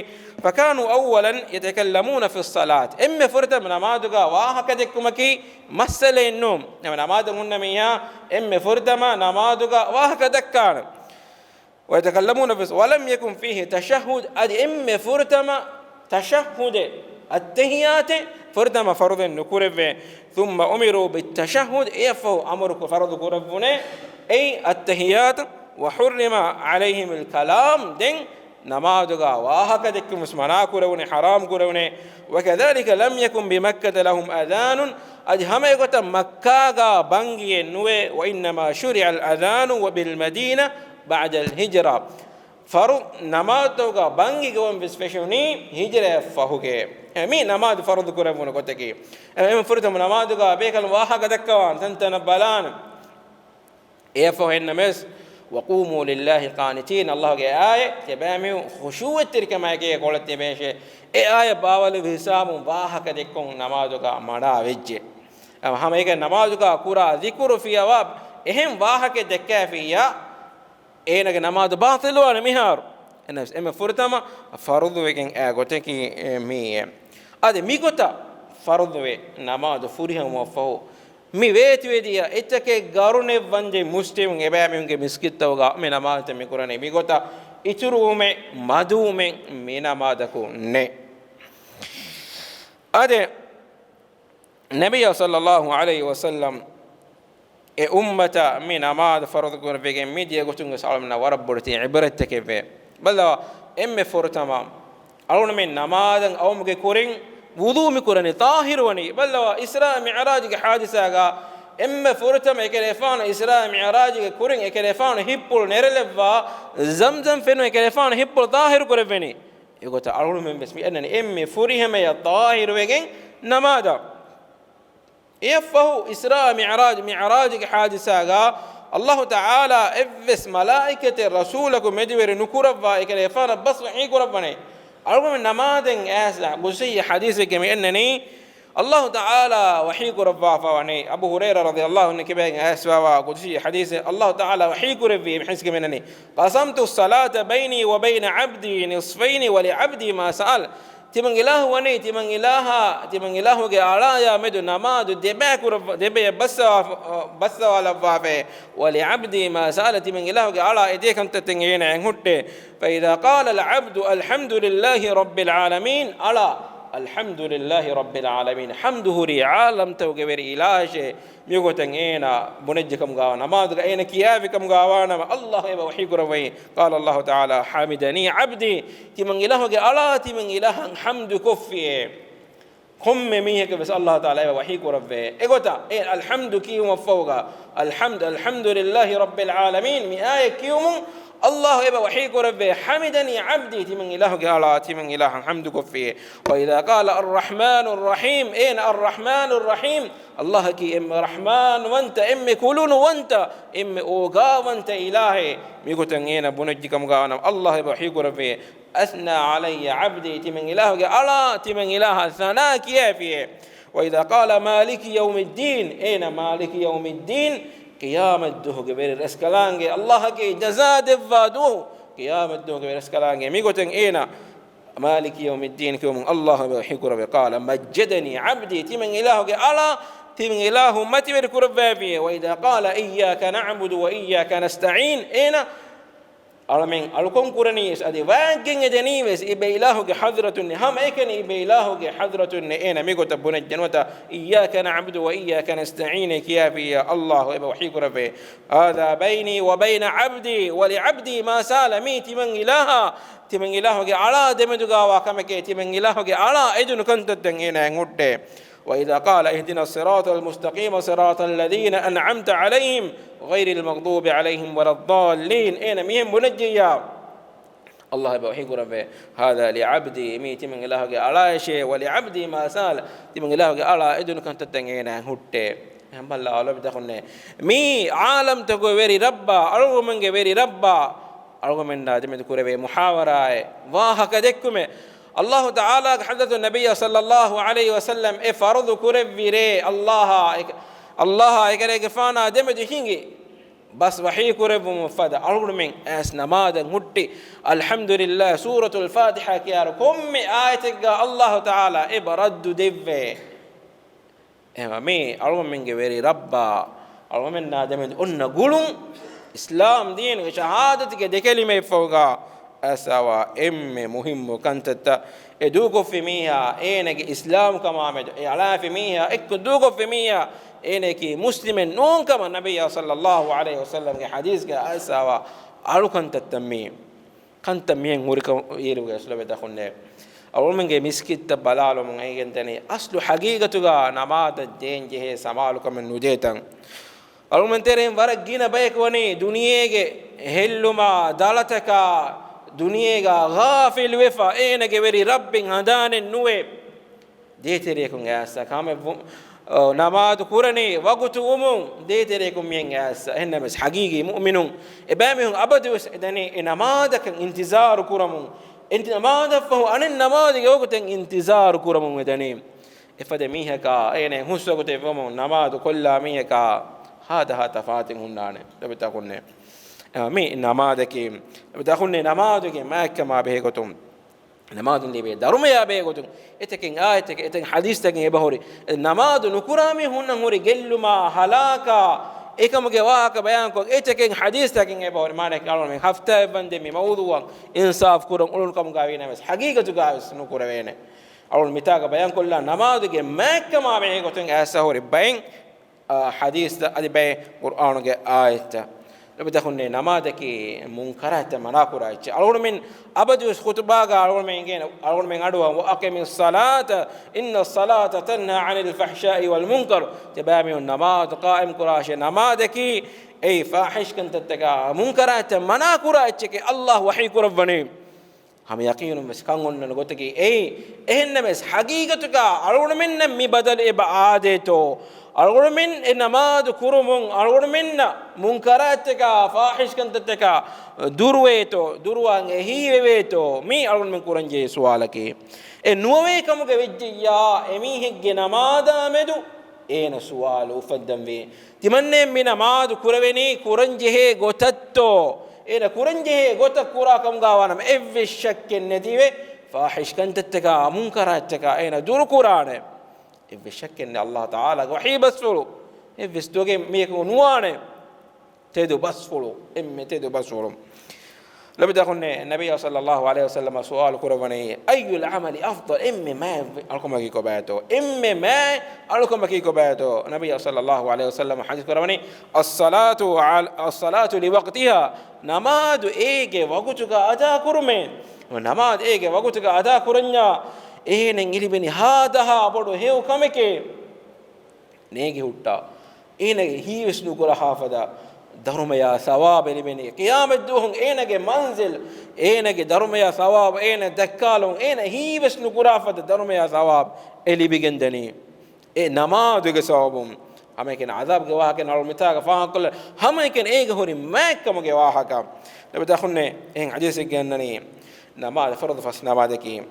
فكانوا أولا يتكلمون في الصلاة، އެންމެ ފުރަތަމަ ނަމާދުގަ ވާހަކަ ދެއްކުމަކީ މައްސަލައެއް ނޫން. ނަމަ ނަމާދު ހުންނަ މީހާ އެންމެ ފުރަތަމަ ނަމާދުގަ ވާހަކަ ދައްކާނެ. ويتكلمون في، ولم يكن فيه تشهد، އަދި އެންމެ ފުރަތަމަ ތަޝައްހުދެއް، އައްތަޙިއްޔާތެއް ފުރަތަމަ ފަރުޟެއް ނުކުރެއްވޭ. ثم أمروا بالتشهد، އެއަށްފަހު އަމުރު ކު-، ފަރުޟު ކުރެއްވުނޭ، އެއީ އައްތަޙިއްޔާތު، وحرم عليهم الكلام، ދެން ނަމާދުގަ ވާހަކަ ދެއްކުން ވެސް މަނާ ކުރެވުނޭ، ޙަރާމް ކުރެވުނޭ. وكذلك لم يكن بمكة لهم أذان، އަދި ހަމަ އެގޮތަށް މައްކާގަ ބަންގިއެއް ނުވޭ. وإنما شرع الأذان بالمدينة بعد الهجرة. ފަރު ނަމާދުތަކުގަ ބަންގި ގޮވަން ވެސް ފެށުނީ ހިޖްރަޔަށް ފަހުގެ. އެ، މި ނަމާދު ފަރުޟު ކުރެއްވުނު ގޮތަކީ. އެ، އެ ފުރަތަމަ ނަމާދުގަ ބޭކަލުން ވާހަކަ ދައްކަވާން ތަންތަނަށް ބަލާނެ. އެއަށްފަހު އެންނަމެސް، وقوموا لله قانتين، އައްލާހުގެ އާޔަތް ތިޔަބައިމީހުން ޚުޝޫޢަތްތެރިކަމާއެކީ ކޮޅަށް ތިބޭށޭ. އެ އާޔަތް ބާވަލުވި ހިސާބުން ވާހަކަ ދެއްކުން ނަމާދުގަ މަނާ ވެއްޖެ. ހަމަ އޭގެ ނަމާދުގަ ކުރާ ޛިކުރު ފިޔަވާ އެހެން ވާހަކަ ދެއްކާފިއްޔާ، އޭނަގެ ނަމާދު ބާޠިލުވާނެ މިހާރު. އެނަސް އެންމެ ފުރަތަމަ ފަރުޟުވެގެން އައި ގޮތަކީ މިއީ. އަދި މިގޮތަށް ފަރުޟުވެ ނަމާދު ފުރިހަމަވުމަށްފަހު، މި ވޭތުވެދިޔަ އެތަކެއް ގަރުނެއް ވަންދެން މުސްލިމުން އެބައިމީހުންގެ މިސްކިތްތަކުގަ މި ނަމާދުތައް މި ކުރަނީ. މިގޮތަށް އިތުރުވުމެއް، މަދުވުމެއް މި ނަމާދަކު ނެތް. އާދެ، ނަބިއްޔާ ޞައްލައްލާހު ޢަލައިހި ވަސައްލަމް އެ އުއްމަތަށް މި ނަމާދު ފަރުޟު ކުރެވިގެން މި ދިޔަ ގޮތުން ވެސް އަޅުގަނޑުމެންނަށް ވަރަށް ބޮޑެތި ޢިބްރަތްތަކެއް ވޭ. ބައްލަވާ، އެންމެ ފުރަތަމަ އަޅުގަނޑުމެން ނަމާދަށް އައުމުގެ ކުރިން ވުޟޫ މި ކުރަނީ، ޠާހިރު ވަނީ. ބައްލަވާ، އިސްރާ މިޢުރާޖުގެ ޙާދިސާގަ އެންމެ ފުރަތަމަ އެކަލޭފާނު އިސްރާ މިޢުރާޖުގެ ކުރިން އެކަލޭފާނު ހިތްޕުޅު ނެރެލެއްވާ ޒަމްޒަމް ފެނުން އެކަލޭފާނު ހިތްޕުޅު ޠާހިރު ކުރެއްވެނީ. އެގޮތަށް އަޅުގަނޑުމެން ވެސް މި އަންނަނީ އެންމެ ފުރިހަމަޔަށް ޠާހިރުވެގެން ނަމާދަށް. އެއަށްފަހު އިސްރާ މިޢުރާޖު، މިޢުރާޖުގެ ޙާދިސާގަ ﷲ ތަޢާލާ އެއްވެސް މަލާއިކަތެއް ރަސޫލަކު މެދުވެރި ނުކުރައްވާ އެކަލޭފާނަށް ބަސް ވަޙީ ކުރައްވަނީ. އަޅުގަނޑު ނަމާދެއް އައިސް ޤުދުސީ ޙަދީޘެއްގެ މި އަންނަނީ، ﷲ ތަޢާލާ ވަޙީ ކުރައްވާފަ ވަނީ. އަބޫ ހުރައިރާ ރަޟިޔަﷲ ޢަންހު ކިބައިން އައިސްފަވާ ޤުދުސީ ޙަދީޘެއް ﷲ ތަޢާލާ ވަޙީ ކުރެއްވީ މި ޙަދީޘްގެ މި އަންނަނީ، قسمت الصلاة بيني وبين عبدي نصفين ولعبدي ما سأل. ތިމަން އިލާހު ވަނީ، ތިމަން އިލާހާ، ތިމަން އިލާހުގެ އަޅާޔާ މެދު ނަމާދު ދެބައި ކުރައްވ-، ދެބަޔަށް ބައްސަވާ-، ބައްސަވާލައްވާފައި. ولعبدي ما سأل، ތިމަން އިލާހުގެ އަޅާ އެދޭ ކަންތައްތައް އޭނާއަށް ހުއްޓޭ. فإذا قال العبد الحمد لله رب العالمين، އަޅާ الحمد لله رب العالمين، ޙަމްދު ހުރީ ޢާލަމްތަކުގެ ވެރި އިލާހަށޭ. މިގޮތަށް އޭނާ ބުނެއްޖެކަމުގާ ނަމާދުގަ އޭނަ ކިޔާފިކަމުގާ ވާނަމަ، ﷲ އެބަ ވަޙީ ކުރައްވައި، قال الله تعالى حمدني عبدي، ތިމަން އިލާހުގެ އަޅާ ތިމަން އިލާހަށް ޙަމްދު ކޮށްފިއޭ. ކޮންމެ މީހަކަށް ވެސް ﷲ ތަޢާލާ އެބަ ވަޙީ ކުރައްވޭ. އެގޮތަށް އެ އަލްޙަމްދު ކިޔުމަށްފަހުގަ، الحمد، الحمد لله رب العالمين، މި އާޔަތް ކިޔުމުން ﷲ އެބަ ވަޙީ ކުރައްވޭ، حمدني عبدي، ތިމަން އިލާހުގެ އަޅާ ތިމަން އިލާހަށް ޙަމްދު ކޮށްފިއޭ. وإذا قال الرحمن الرحيم، އޭނަ الرحمن الرحيم، ﷲ އަކީ އެންމެ ރަޙްމާންވަންތަ، އެންމެ ކުލުނުވަންތަ، އެންމެ އޯގާވަންތަ އިލާހެއް. މިގޮތަށް އޭނަ ބުނެއްޖެކަމުގާ ވާނަމަ، ﷲ އެބަ ވަޙީ ކުރައްވޭ، أثنى علي عبدي، ތިމަން އިލާހުގެ އަޅާ ތިމަން އިލާހަށް ސަނާ ކިޔާފިއޭ. وإذا قال مالك يوم الدين، އޭނަ مالك يوم الدين، ޤިޔާމަތްދުވަހުގެ ވެރި ރަސްކަލާނގެ، ﷲ އަކީ ޖަޒާ ދެއްވާ ދުވަހު، ޤިޔާމަތްދުވަހުގެ ވެރި ރަސްކަލާނގެ. މިގޮތަށް އޭނަ مالك يوم الدين ކިޔުމުން ﷲ އެބަ ވަޙީ ކުރައްވޭ، قال مجدني عبدي، ތިމަން އިލާހުގެ އަޅާ ތިމަން އިލާހު މަތިވެރި ކުރައްވައިފިއޭ. وإذا قال إياك نعبد وإياك نستعين، އޭނަ އަޅަމެން އަޅުކަން ކުރަނީ ވެސް، އަދި ވާގެން އެދެނީ ވެސް، އިބަ އިލާހުގެ ޙަޟްރަތުންނޭ، ހަމައެކަނި އިބަ އިލާހުގެ ޙަޟްރަތުންނޭ. އޭނަ މިގޮތަށް ބުނެއްޖެނުވަތަ، إياك نعبد وإياك نستعين ކިޔާފިއްޔާ ﷲ އެބަ ވަޙީ ކުރައްވޭ، هذا بيني وبين عبدي ولعبدي ما سأل، މީ ތިމަން އިލާހާ، ތިމަން އިލާހުގެ އަޅާ ދެމެދުގާވާ ކަމެކޭ، ތިމަން އިލާހުގެ އަޅާ އެދުނު ކަންތައްތައް އޭނާއަށް ހުއްޓޭ. وإذا قال اهدنا الصراط المستقيم صراط الذين أنعمت عليهم غير المغضوب عليهم ولا الضالين، އޭނަ މިހެން ބުނެއްޖެއްޔާ، ﷲ އެބަ ވަޙީ ކުރައްވޭ، هذا لعبدي، މީ ތިމަން އިލާހުގެ އަޅާއަށޭ، ولعبدي ما سأل، ތިމަން އިލާހުގެ އަޅާ އެދުނު ކަންތައްތައް އޭނާއަށް ހުއްޓޭ. އެހެން ބައްލަވާ ލޯބި ދަކުންނޭ. މީ ޢާލަމްތަކުގެ ވެރި ރައްބާ، އަޅުގަނޑުމެންގެ ވެރި ރައްބާ، އަޅުގަނޑުމެންނާ ދެމެދު ކުރެވޭ މުޙާވަރާއެއް، ވާހަކަ ދެއްކުމެއް. ﷲ ތަޢާލާގެ ޙަޟްރަތު ނަބިއްޔާ ޞައްލައްލާހު ޢަލައިހި ވަސައްލަމް އެ ފަރުޟު ކުރެއްވި ރޭ، ﷲ އާ އެކަ-، ﷲ އާ އެކަލޭގެފާނާ ދެމެދު ހިނގި ބަސް ވަޙީ ކުރެއްވުމަށް ފަދަ އަޅުގަނޑުމެން އައިސް ނަމާދަށް ހުއްޓި، އަލްޙަމްދުލިއްލާހް، ސޫރަތުލް ފާތިޙާ ކިޔާއިރު ކޮންމެ އާޔަތެއްގަ ﷲ ތަޢާލާ އެބަ ރައްދު ދެއްވޭ. އެހެންވީމަ މީ އަޅުގަނޑުމެންގެ ވެރި ރައްބާ، އަޅުގަނޑުމެންނާ ދެމެދު އޮންނަ ގުޅުން، އިސްލާމް ދީނުގެ ޝަހާދަތުގެ ދެކެލިމައެއްފަހުގަ އައިސްފަވާ އެންމެ މުހިއްމު ކަންތައްތައް. އެ ދޫކޮށްފި މީހާ، އޭނަގެ އިސްލާމްކަމާމެދު އެ އަޅާފި މީހާ، އެއްކޮށް ދޫކޮށްފި މީހާ، އޭނައަކީ މުސްލިމެއް ނޫންކަމަށް ނަބިއްޔާ ޞައްލައްލާހު ޢަލައިހި ވަސައްލަމްގެ ޙަދީޘްގަ އައިސްފަވާ އަޅުކަންތައްތައް މީ. ކަންތައް މިހެން ހުރިކަމު އިރުގެ އަސްލު ދަކުންނޭ. އަޅުގަނޑުމެންގެ މިސްކިތްތައް ބަލާލުމުން އައިގެންދަނީ އަސްލު ޙަގީގަތުގަ ނަމާދަށް ދޭންޖެހޭ ސަމާލުކަމެއް ނުދޭތަން. އަޅުގަނޑުމެން ތެރެއިން ވަރަށް ގިނަ ބަޔަކު ވަނީ ދުނިޔޭގެ ހެއްލުމާ، ދަޅަތަކާ، ދުނިޔޭގަ ޣާފިލުވެފަ، އޭނަގެ ވެރި ރައްބެއް ހަނދާނެއް ނުވޭ. ދޭތެރެއަކުން އައިސް ކާމެއްވު-، އަ، ނަމާދު ކުރަނީ ވަގުތު ވުމުން ދޭތެރެއަކުން މިހެން އައިސް. އެހެންނަމަވެސް ޙަގީގީ މުއުމިނުން އެބައިމީހުން އަބަދުވެސް އެދަނީ އެ ނަމާދަކަށް އިންތިޒާރު ކުރަމުން، އެ ނަމާދަށްފަހު އަނެއް ނަމާދެއްގެ ވަގުތެއް އިންތިޒާރު ކުރަމުން އެދަނީ. އެފަދަ މީހަކާ އޭނަ ހުސްވަގުތެއް ވަމުން ނަމާދު ކޮށްލާ މީހަކާ ހާދަހާ ތަފާތެއް ހުންނާނެ. ލޯބިތަކުންނޭ. އަ، މި ނަމާދަކީ، ލޯބިތަކުންނޭ، ނަމާދުގެ މާތްކަމާ ބެހޭގޮތުން، ނަމާދުން ލިބޭ ދަރުމަޔާ ބެހޭގޮތުން އެތަކެއް އާޔަތެއް، އެތަކެއް ޙަދީޘްތަކެއް އެބަހުރި. ނަމާދު ނުކުރާ މީހުންނަށް ހުރި ގެއްލުމާ، ހަލާކާ، އެކަމުގެ ވާހަކަ ބަޔާންކޮށް، އެއްޗެކޭ ޙަދީޘްތަކެއް އެބަހުރި. މާނައަކީ އަޅުގަނޑުމެން ހަފްތާއެއްވަންދެން މި މައުޟޫޢަށް އިންސާފު ކުރަން އުޅުނު ކަމުގައި ވީނަމަވެސް، ޙަޤީޤަތުގައިވެސް ނުކުރެވޭނެ. އަޅުގަނޑު މިތާގަ ބަޔާންކޮށްލާ ނަމާދުގެ މާތްކަމާ ބެހޭ ގޮތުން އައިސް ހުރި ބައެއް، އާ، ޙަދީޘްތައް އަދި ބައެއް ޤުރްއާނުގެ އާޔަތްތައް. ލޮބުވެތި އަޚުންނޭ، ނަމާދަކީ މުންކަރާތްތައް މަނާކުރާ އެއްޗެއް. އަޅުގަނޑުމެން އަބަދުވެސް ޚުޠުބާގަ އަޅުގަނޑުމެން އިނގޭނެ، އަޅުގަނޑުމެން އަޑުއަހަން، وَأَقِمِ الصَّلَاةَ إِنَّ الصَّلَاةَ تَنْهَى عَنِ الْفَحْشَاءِ وَالْمُنْكَرِ. ތިޔަބައިމީހުން ނަމާދު ޤާއިމް ކުރާށޭ. ނަމާދަކީ އެއީ ފާޙިޝް ކަންތައްތަކާ މުންކަރާތްތައް މަނާކުރާ އެއްޗެކޭ ﷲ ވަޙީ ކުރައްވަނީ. ހަމަ ޔަޤީނުން ވެސް ކަން އޮންނަން ގޮތަކީ އެއީ. އެހެންނަމަވެސް، ޙަޤީޤަތުގަ އަޅުގަނޑުމެންނަށް މި ބަދަލު އެބަ އާދޭތޯ؟ އަޅުގަނޑުމެން އެ ނަމާދު ކުރުމުން އަޅުގަނޑުމެންނަށް މުންކަރާތްތަކާ، ފާޙިޝް ކަންތައްތަކާ ދުރުވޭތޯ؟ ދުރުވާން އެހީވެވޭތޯ؟ މީ އަޅުގަނޑުމެން ކުރަންޖެހޭ ސުވާލަކީ. އެ ނުވެވޭ ކަމުގަ ވެއްޖެއްޔާ، އެމީހެއްގެ ނަމާދާ މެދު އޭނަ ސުވާލު އުފައްދަންވީ. ތިމަންނެ މި ނަމާދު ކުރެވެނީ ކުރަންޖެހޭ ގޮތަށްތޯ؟ އޭނަ ކުރަންޖެހޭ ގޮތަށް ކުރާ ކަމުގަ ވާނަމަ، އެއްވެސް ޝައްކެއް ނެތިވެ، ފާޙިޝް ކަންތައްތަކާ، މުންކަރާތްތަކާ އޭނަ ދުރުކުރާނެ. އެއްވެސް ޝައްކެއް ނެތް. ﷲ ތަޢާލާގެ ވަޙީ ބަސްފުޅު، އެއްވެސް ދޮގެއް މީހަކު ނުވާނެ. ތެދު ބަސްފުޅު، އެންމެ ތެދު ބަސްފުޅު. ލޮބުވެތި އަޚުންނޭ، ނަބިއްޔާ ޞައްލައްލާހު ޢަލައިހި ވަސައްލަމަ ސުވާލު ކުރައްވަނީ، أَيُّ الْعَمَلِ أَفْضَلُ؟ އެންމެ މާތް އަޅުކަމަކީ ކޮބާތޯ؟ އެންމެ މާތް އަޅުކަމަކީ ކޮބާތޯ؟ ނަބިއްޔާ ޞައްލައްލާހު ޢަލައިހި ވަސައްލަމަ ޙަދީޘް ކުރައްވަނީ، الصَّلَاةُ عَلَى، الصَّلَاةُ لِوَقْتِهَا، ނަމާދު އޭގެ ވަގުތުގަ އަދާ ކުރުމޭ. ނަމާދު އޭގެ ވަގުތުގަ އަދާ ކުރަންޏާ، އޭނައަށް ލިބެނީ ހާދަހާ ބޮޑު ހެޔޮ ކަމެކޭ. ނޭގި ހުއްޓާ، އޭނަގެ ހީވެސް ނުކުރާ ހާފަދަ ދަރުމަޔާ ސަވާބެއް ލިބެނީ. ޤިޔާމަތްދުވަހުން އޭނަގެ މަންޒިލް، އޭނަގެ ދަރުމަޔާ ސަވާބު އޭނަ ދައްކާލުން، އޭނަ ހީވެސް ނުކުރާ ފަދަ ދަރުމަޔާ ސަވާބު އެ ލިބިގެންދަނީ. އެ ނަމާދުގެ ސަބަބުން. ހަމައެކަނި ޢަޛާބުގެ ވާހަކަ އަޅު މިތާގަ ފާހަގަކޮށްލަން. ހަމައެކަނި އޭގެ ހުރި މާތްކަމުގެ ވާހަކަ. ލޮބުވެތި އަޚުންނޭ، އެހެން ޙަދީޘެއް ގެންނަނީ، ނަމާދު، ފަރުޟު ފަސް ނަމާދަކީ،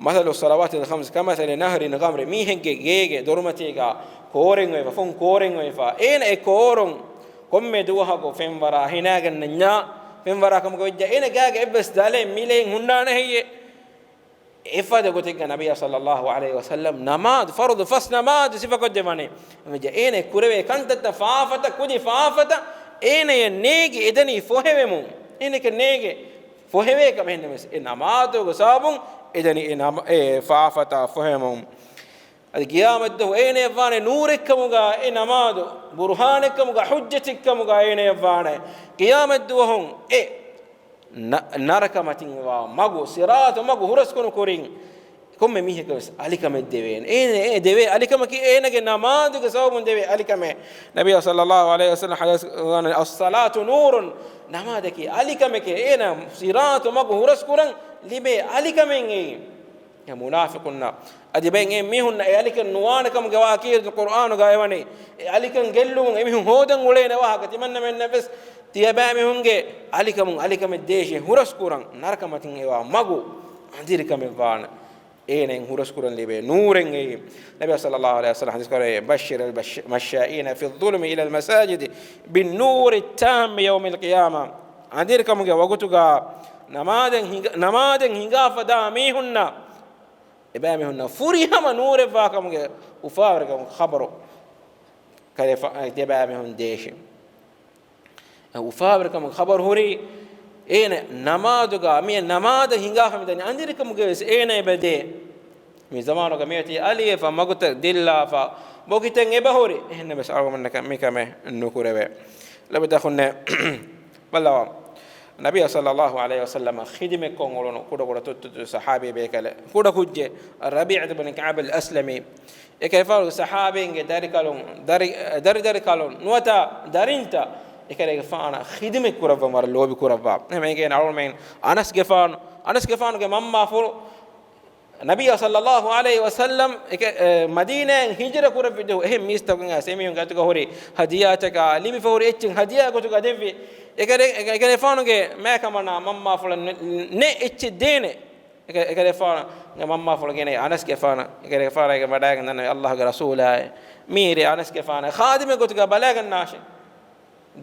مَثَلُ الصَّلَوَاتِ الْخَمْسِ كَمَثَلِ نَهْرٍ غَمْرٍ. މީހެއްގެ ގޭގެ ދޮރުމަތީގަ ކޯރެއް އޮތްފަ، ފުން ކޯރެއް އޮތްފަ. އޭނަ އެ ކޯރުން ކޮންމެ ދުވަހަކު ފެންވަރާ ހިނާގަންނަންޏާ، ފެންވަރާ ކަމުގަ ވެއްޖާ، އޭނަ ގާގަ އެއްވެސް ދަލެއް މިލެއް ހުންނާނެ ހެއްޔޭ؟ އެފަދަ ގޮތެއްގަ ނަބިއްޔާ ޞައްލައްލާހު ޢަލައިހި ވަސައްލަމް ނަމާދު، ފަރުޟު ފަސް ނަމާދު ސިފަކޮށްދެއްވަނީ. އެހެންވެއްޖެ އޭނަ ކުރެވޭ ކަންތައްތައް ފާފަތައް، ކުދި ފާފަތައް އޭނަޔަށް ނޭގި އެދަނީ ފޮހެވެމުން. އޭނައަކަށް ނޭގެ ފޮހެވޭ ކަމެއް ނެވެސް، އެ ނަމާދުގެ ސަބަބުން އެދަނީ އެ ނަމ-، އެ ފާފަތައް ފޮހެވެމުން. އަދި ޤިޔާމަތްދުވަހު އޭނަޔަށްވާނެ ނޫރެއްކަމުގަ އެ ނަމާދު، ބުރުހާނެއްކަމުގަ، ޙުއްޖަތެއްކަމުގަ އޭނަޔަށްވާނެ. ޤިޔާމަތްދުވަހުން އެ ނަ-، ނަރަކަމަތިން ވާ މަގު، ޞިރާޠު މަގު ހުރަސްކުރު ކުރިން ކޮންމެ މީހަކަށް ވެސް އަލިކަމެއް ދެވޭނެ. އޭނަ އެ ދެވޭ އަލިކަމަކީ އޭނަގެ ނަމާދުގެ ސަބަބުން ދެވޭ އަލިކަމެއް. ނަބިއްޔާ ޞައްލައްލާހު ޢަލައިހި ވަސައްލަމަ ޙަދީޘް، الصَّلَاةُ نُورٌ، ނަމާދަކީ އަލިކަމެކޭ. އޭނަ ޞިރާޠު މަގު ހުރަސްކުރަން ލިބޭ އަލިކަމެއް އެއީ. އެ މުނާފިޤުންނަށް އަދި ބައެއް އެ މީހުންނަށް އެ އަލިކަން ނުވާނެ ކަމުގެ ވާހަކަ ކީރިތި ޤުރްއާނުގައި ވަނީ. އެ އަލިކަން ގެއްލުމުން އެމީހުން ހޯދަން އުޅޭނެ ވާހަކަ. ތިމަންނަމެންނަށް ވެސް ތިޔަބައިމީހުންގެ އަލިކަމުން އަލިކަމެއް ދޭށޭ، ހުރަސްކުރަން ނަރަކަމަތިން އެވާ މަގު އަނދިރިކަމެއް ވާނެ. އޭނައިން ހުރަސްކުރަން ލިބޭ ނޫރެއް އެއީ. ނަބީ ޞައްލައްލާހު ޢަލައިހި ވަސައްލަމަ ޙަދީޘް ކުރޭ، بَشِّرِ الْمَشَّائِينَ فِي الظُّلُمِ إِلَى الْمَسَاجِدِ بِالنُّورِ التَّامِّ يَوْمَ الْقِيَامَةِ. އަނދިރިކަމުގެ ވަގުތުގަ ނަމާދެއް ހިނގާ، ނަމާދެއް ހިނގާ ފަދަ މީހުންނަށް، އެބައިމީހުންނަށް ފުރިހަމަ ނޫރެއްވާކަމުގެ އުފާވެރިކަމުގެ ޚަބަރު ކަލޭފާނު އެބައިމީހުން ދޭށި. އެ އުފާވެރިކަމުގެ ޚަބަރު ހުރީ އޭނަ ނަމާދުގަ، މި ނަމާދަށް ހިނގާފަ މިދަނީ އަނދިރިކަމުގަ ވެސް އޭނަ އެބަދޭ. މި ޒަމާނުގަ މިއޮތީ އަލިވެފަ، މަގުތައް ދިއްލާފަ، ބޮކިތައް އެބަހުރި. އެހެންނަމަވެސް އަޅުގަނޑަކަށް މިކަމެއް ނުކުރެވޭ. ލޮބުވެތި އަޚުންނޭ، ބައްލަވާ. ނަބީ ޞައްލައްލާހު ޢަލައިހި ވަސައްލަމަށް ޚިދުމަތްކޮށް އުޅުނު ކުޑަކުޑަ ތުއްތުތު ޞަޙާބީ ބޭކަލެއް، ކުޑަކުއްޖެއް، ރަބީޢަތު ބިން ކަޢްބިލް އަސްލަމީ. އެކަލޭގެފާނުގެ ޞަޙާބީންގެ ދަރިކަލުން، ދަރި، ދަރިދަރިކަލުން ނުވަތަ ދަރިންތައް އެކަލޭގެފާނަށް ޚިދުމަތް ކުރައްވަން ވަރަށް ލޯބި ކުރައްވާ. އެހެންވެ އަޅުގަނޑުމެން އަނަސްގެފާނު، އަނަސްގެފާނުގެ މަންމާފުޅު ނަބިއްޔާ ޞައްލައްލާހު ޢަލައިހި ވަސައްލަމް އެކެ-، އެ، މަދީނާއިން ހިޖުރަ ކުރެއްވި ދުވަހު އެހެން މީސްތަކުން އައިސް އެމީހުންގެ އަތުގަ ހުރި ހަދިޔާތަކާ ލިބިފަ ހުރި އެއްޗެއް ހަދިޔާ ގޮތުގަ ދެއްވި. އެކަލޭ-، އެކަލޭގެފާނުގެ މާތްކަމަނާ މަންމާފުޅަށް ނެ-، ނެ އެއްޗެއް ދޭނެ. އެކަ-، އެކަލޭގެފާނުގެ މަންމާފުޅު ގެނައި އަނަސްގެފާނަށް، އެކަލޭގެފާނާ އޭގެ ވަޑައިގެން ދަންނަވަނީ ﷲގެ ރަސޫލާއޭ، މިއިރޭ އަނަސްގެފާނަށް ޚާދިމެއް ގޮތުގަ ބަލައިގަންނާށޭ.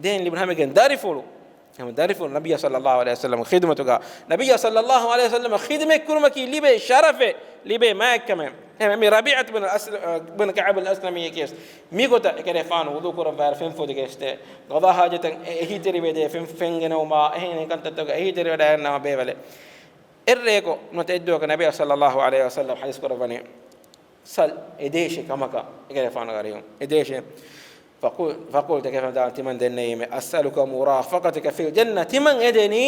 ދޭން ލިބުނު ހަމައެކަނި ދަރިފުޅު. ދަރިފުޅު ނަބިއްޔާ ޞައްލައްލާހު ޢަލައިހި ވަސައްލަމް ޚިދުމަތުގަ، ނަބިއްޔާ ޞައްލައްލާހު ޢަލައިހި ވަސައްލަމަށް ޚިދުމަތް ކުރުމަކީ ލިބޭ ޝަރަފެއް، ލިބޭ މާތްކަމެއް. އެހެން މި ރަބީޢަތު ބިން އަސް-، ބިން ކަޢުބުލް އަސްލަމީ ކިޔަސް، މިގޮތަށް އެކަލޭގެފާނު ވުޟޫ ކުރައްވާއިރު ފެން ފުދިގެން އެސްދޭ، ޤަޟާ ޙާޖަތަށް އެ-، އެހީތެރިވެދޭ، ފެން ފެން ގެނައުމާ، އެހެން ކަންތައްތަކަށް އެހީތެރިވެވަޑައިގަންނަވާ ބޭވަލެއް. އެއްރެއެކު ނުވަތަ އެއްދުވަހަކު ނަބިއްޔާ ޞައްލައްލާހު ޢަލައިހި ވަސައްލަމް ޙަދީޘް ކުރައްވަނީ، ސަލް، އެދޭށޭ ކަމަކަށް އެކަލޭގެފާނުގެ އަރިހުން. އެދޭށޭ. ފަޤު-، ފަޤުލްތު، އެކަލޭގެފާނު ތިމަން ދެންނެވީމޭ، أسألك مرافقتك في الجنة، ތިމަން އެދެނީ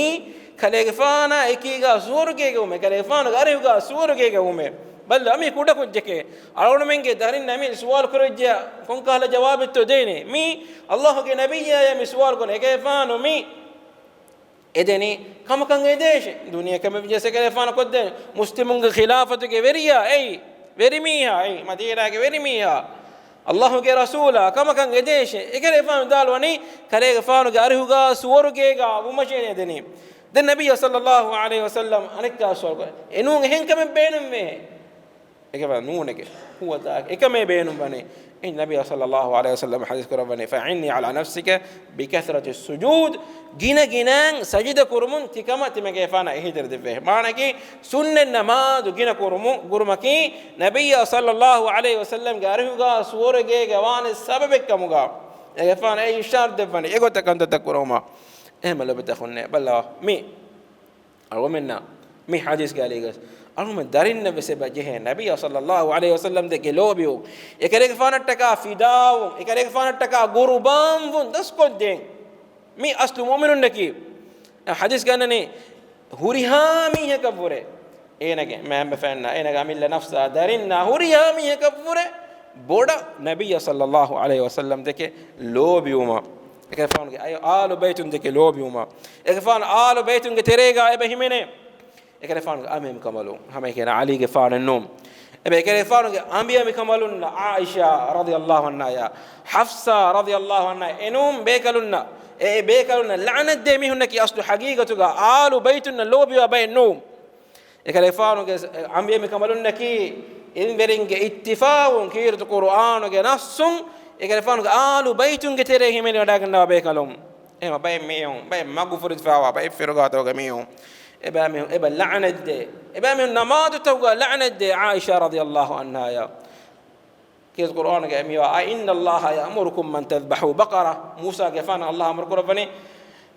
ކަލޭގެފާނާ އެކީގާ ސުވަރުގޭގަ ވުމޭ، ކަލޭގެފާނުގެ އަރިހުގާ ސުވަރުގޭގަ ވުމޭ. ބައްލަ، މީ ކުޑަކުއްޖެކޭ. އަޅުގަނޑުމެންގެ ދަރިންނަށް މި ސުވާލު ކުރެވިއްޖެޔާ ކޮންކަހަލަ ޖަވާބެއްތޯ ދޭނީ؟ މީ ﷲ ގެ ނަބިއްޔާޔާ މި ސުވާލު ކުރަނީ. އެކަލޭގެފާނު މި އެދެނީ ކަމަކަށް އެދޭށޭ. ދުނިޔެ ކަމެއް ވިޔަސް އެކަލޭގެފާނަށް ކޮށްދޭނެ. މުސްލިމުންގެ ޚިލާފަތުގެ ވެރިޔާ އެއީ، ވެރިމީހާ އެއީ، މަދީނާގެ ވެރިމީހާ، ﷲ ގެ ރަސޫލާ ކަމަކަށް އެދޭށޭ. އެކަލޭގެފާނު ވިދާޅުވަނީ ކަލޭގެފާނުގެ އަރިހުގާ ސުވަރުގޭގާ ވުމަށޭ އެދެނީ. ދެން ނަބިއްޔާ ޞައްލައްލާހު ޢަލައިހި ވަސައްލަމް އަނެއްކާ ސުވާލު ކުރޭ، އެނޫން އެހެން ކަމެއް ބޭނުންވޭ. އެކަލޭގެފާނު ނޫނެކޭ. ހުވަދާ އެކަމޭ ބޭނުންވަނީ. އެހެން ނަބިއްޔާ ޞައްލައްލާހު ޢަލައިހި ވަސައްލަމް ޙަދީޘް ކުރައްވަނީ، فأعني على نفسك بكثرة السجود، ގިނަ ގިނައިން ސަޖިދަ ކުރުމުން ތިކަމަށް ތިމަގެފާނަށް އެހީތެރި ދެއްވޭ. މާނައަކީ، ސުންނަތް ނަމާދު ގިނަ ކުރުމު-، ކުރުމަކީ، ނަބިއްޔާ ޞައްލައްލާހު ޢަލައިހި ވަސައްލަމްގެ އަރިހުގާ ސުވަރުގޭގަ ވާނެ ސަބަބެއް ކަމުގާ، އެކަލޭގެފާނު އެ އިރްޝާދު ދެއްވަނީ، އެގޮތަށް ކަންތައްތައް ކުރުމަށް. އެހެންމެ ލޮބުވެތި އަޚުންނޭ، ބައްލަވާ، މި އަޅުގަނޑުމެންނަށް މި ޙަދީޘްގެ އަލީގަސް އަޅުގަނޑުމެން ދަރިންނަށް ވެސް އެބަ ޖެހޭ، ނަބިއްޔާ ޞައްލައްލާހު ޢަލައިހި ވަސައްލަމް ދެކެ ލޯބިވުން، އެކަލޭގެފާނަށްޓަކާ ފިދާވުން، އެކަލޭގެފާނަށްޓަކާ ޤުރުބާންވުން ދަސްކޮށްދޭން. މި އަސްލު މުއުމިނުންނަކީ. ޙަދީޘް ގަންނަނީ ހުރިހާ މީހަކަށްވުރެ، އޭނަގެ މައިންބަފައިންނާ، އޭނަގެ އަމިއްލަ ނަފްސާ، ދަރިންނާ، ހުރިހާ މީހަކަށްވުރެ ބޮޑަށް ނަބިއްޔާ ޞައްލައްލާހު ޢަލައިހި ވަސައްލަމް ދެކެ ލޯބިވުމަށް. އެކަލޭގެފާނުގެ އައި-، އާލު ބައިތުން ދެކެ ލޯބިވުމަށް. އެކަލޭގެފާނު އާލު ބައިތުންގެ ތެރޭގާ އެބަ ހިމެނޭ. އެކަލޭގެފާނުގެ އަނބިއަނބިކަނބަލުން، ހަމައެކަނި ޢަލީގެފާނެއް ނޫން. އެބަ އެކަލޭގެފާނުގެ އަނބިއަނބިކަނބަލުންނަށް ޢާއިޝާ ރަޟިޔައްލާހު ޢަންހާޔާ، ޙަފްޞާ ރަޟިޔައްލާހު ޢަންހާ އެނޫން ބޭކަލުންނަށް، އެ، އެ ބޭކަލުންނަށް ލަޢުނަތްދޭ މީހުންނަކީ އަސްލު ޙަޤީޤަތުގަ އާލު ބައިތުންނަށް ލޯބިވާ ބައެއް ނޫން. އެކަލޭގެފާނުގެ އަނބިއަނބިކަނބަލުންނަކީ އިލްމުވެރިންގެ އިއްތިފާޤުން، ކީރިތި ޤުރުއާނުގެ ނައްޞުން، އެކަލޭގެފާނުގެ އާލު ބައިތުންގެ ތެރޭ ހިމެނިވަޑައިގަންނަވާ ބޭކަލުން. އެހެން ބައެއް މީހުން، ބައެއް މަގުފުރިފައިވާ ބައެއް ފިރުގާތަކުގެ މީހުން، އެބައިމީހުން އެބަ ލަޢުނަތްދޭ، އެބައިމީހުން ނަމާދުތަކުގަ ލަޢުނަތްދޭ ޢާއިޝާ ރަޟިޔައްލާހު ޢަންހާޔާ. ކީރިތި ޤުރުއާނުގައި މިވާ، أئن الله يأمركم أن تذبحوا بقرة، މޫސާގެފާނަށް ﷲ އަމުރު ކުރައްވަނީ،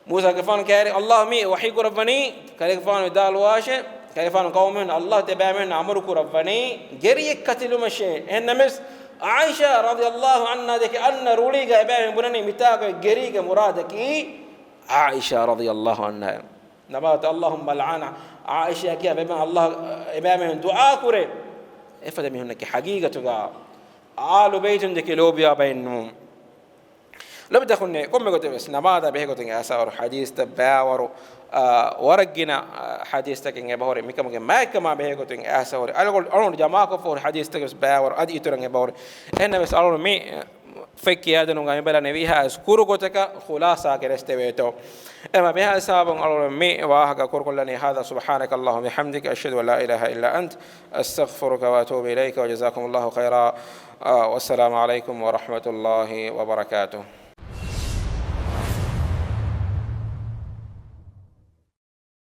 މޫސާގެފާނު ކައިރި ﷲ މި ވަޙީ ކުރައްވަނީ، ކަލޭގެފާނު ވިދާޅުވާށޭ، ކަލޭގެފާނު ޤައުމުން ﷲ އެބައިމީހުން އަމުރު ކުރައްވަނީ ގެރިއެއް ކަތިލުމަށޭ. އެހެންނަމަވެސް، ޢާއިޝާ ރަޟިޔައްލާހު ޢަންހާ ދެކެ އަންނަ ރުޅީގަ އެބައިމީހުން ބުނަނީ މިތާގަ ގެރީގެ މުރާދަކީ ޢާއިޝާ ރަޟިޔައްލާހު ޢަންހާ. ނަމާދު اللهم لعنها، ޢާއިޝާ ކިޔާ އެބައިމީހުން ﷲ އެބައިމީހުން ދުޢާ ކުރޭ. އެފަދަ މީހުންނަކީ ޙަޤީޤަތުގަ އާލު ބައިތުން ދެކެ ލޯބިވާ ބައެއް ނޫން. ލޮބުވެތި އަޚުންނޭ، ކޮންމެ ގޮތެއް ވެސް ނަމާދާ ބެހޭގޮތުން އައިސްފަހުރި ޙަދީޘްތައް ބައިވަރު، އާ، ވަރަށް ގިނަ، އާ، ޙަދީޘްތަކެއް އެބަހުރި، މިކަމުގެ މާތްކަމާ ބެހޭގޮތުން އައިސްފަހުރި، އަޅުގަނޑު، އަޅުގަނޑު ޖަމާކޮށްފަހުރި ޙަދީޘްތަކެއް ވެސް ބައިވަރު އަދި އިތުރަށް އެބަހުރި. އެހެންނަމަވެސް އަޅުގަނޑު މި ފެއް ކިޔާދިނުމުގަ މި ބަލަނީ ވީހާވެސް ކުރު ގޮތަކަށް ޚުލާޞާ ކެރެސްދެވޭތޯ. އެމަ މިހާ ހިސާބުން އަޅުގަނޑު މި ވާހަކަ ކުރުކޮށްލަނީ. هذا سبحانك اللهم وبحمدك، أشهد أن لا إله إلا أنت، أستغفرك وأتوب إليك، وجزاكم الله خيرا، އާ، والسلام عليكم ورحمة الله وبركاته.